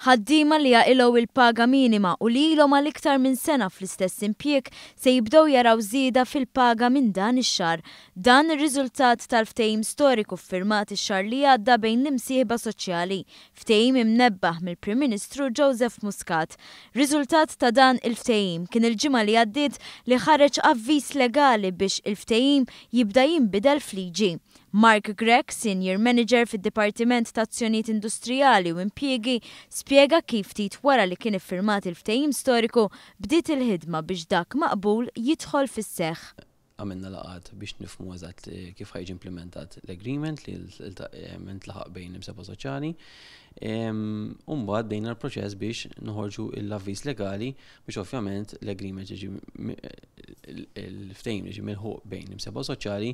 Ħaddiema li jaqilgħu il-paga minima u li ilhom għal iktar minn sena fl-istess impjieg se jibdew jaraw żieda fil-paga minn dan ix-xahar. Dan ir-riżultat tal-ftehim storiku ffirmat ix-xahar li għadda bejn l-imsieħba soċjali, ftehim imnebbaħ mill-Prim Ministru Joseph Muscat. Riżultat ta' dan il-ftehim kien il-ġimgħa li għaddiet li ħareġ avviż legali biex il-ftehim jibda jinbidel f'liġi. Mark Grech, Senior Manager fid-Dipartiment ta' Azzjonijiet Industrijali u Impjiegi, spjega kif ftit wara li kien iffirmat il-ftehim storiku bdiet il-ħidma biex dak maqbul jidħol fis-seħħ. Għamilna laqgħat biex nifhmu eżatt kif ħa jiġi implimentat l-agreement li ntlaħaq bejn l-imsieħba soċjali. U mbagħad bdejna l-proċess biex noħorġu l-avviż legali biex ovvjament l-agreement jiġi, il-ftehim li ġie milħuq bejn l-imsieħba soċjali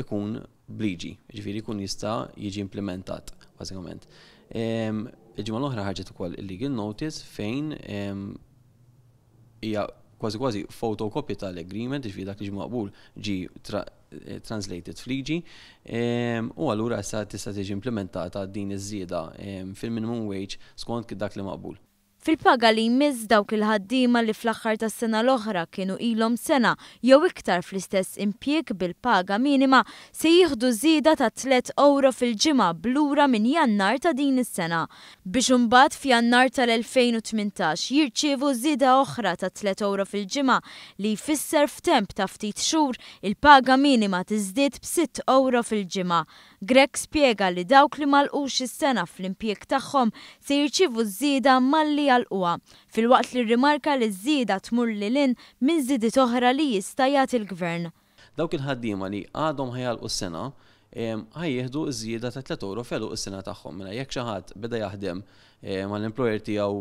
ikun b'liġi, ġifieri jkun jista' jiġi implimentat bażikament. Il-ġimgħa l-oħra ħarġet ukoll il-legal notice fejn hija kważi kważi photocopy tal-agreement, ġifieri dak li ġie maqbul ġie translated f'liġi, u allura issa tista' tiġi implementata din iż-żieda fil-minimum wage skont dak li maqbul. Fil-paga li jmiss, dawk il-ħaddiema li fl-aħħar tas-sena l-oħra kienu ilhom sena jew iktar fl-istess impjieg bil-paga minima se jieħdu żieda ta' €3 fil-ġimgħa b'lura minn Jannar ta' din is-sena, biex imbagħad f'Jannar tal-2018 jirċievu żieda oħra ta' €3 fil-ġimgħa, li jfisser f'temp ta' ftit xhur il-paga minima tiżdied b'€6 fil-ġimgħa. Grech spjega li dawk li m'għalqux is-sena fl-impjieg tagħhom se jirċievu ż-żieda malli jagħlquha, filwaqt li rrimarka li ż-żieda tmur lil hinn minn żidiet oħra li jista' jagħti l-Gvern. Dawk il-ħaddiema li għadhom ħa jagħlqu s-sena ħa jieħdu ż-żieda ta' €3 f'għeluq is-sena tagħhom. Mela jekk xi ħadd beda jaħdem mal-employer tiegħu,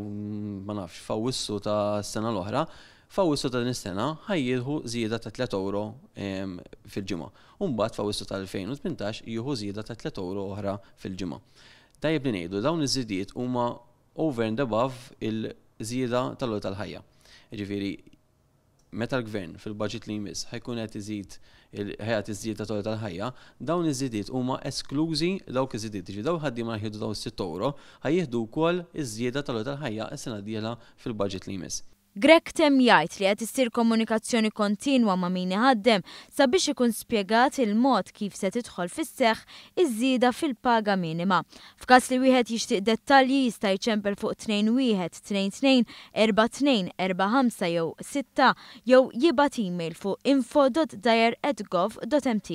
ma nafx, f'Awwissu ta' sena l-oħra, f'Awwissu ta' din is-sena ħa jieħu żieda ta' €3 fil-ġimgħa. U mbagħad f'Awwissu tal-2018 jieħu żieda ta' €3 oħra fil-ġimgħa. Tajjeb li ngħidu, dawn iż-żidiet huma over and above il-żieda tal-għoli tal-ħajja. Jiġifieri meta l-gvern fil-budget li jmiss ħa jkun qed iżid, ħa jagħti ż-żieda tal-għoli tal-ħajja, dawn iż-żidiet huma esklużi dawk iż-żidiet. Jiġifieri dawk il-ħaddiema li jieħdu dawn is-€6 ħa jieħdu wkoll iż-żieda tal-għoli tal-ħajja s-sena d-dieħla fil-budget li jmiss. Grech temm jgħid li qed issir komunikazzjoni kontinwa ma' min iħaddem sabiex ikun spjegat il-mod kif se tidħol fis-seħħ iż-żieda fil-paga minima. F'każ li wieħed jixtieq dettalji jista' jċempel fuq 2 1 2 2 4 2 4 5 jew 6 jew jibgħat email fuq info.dyer@gov.mt.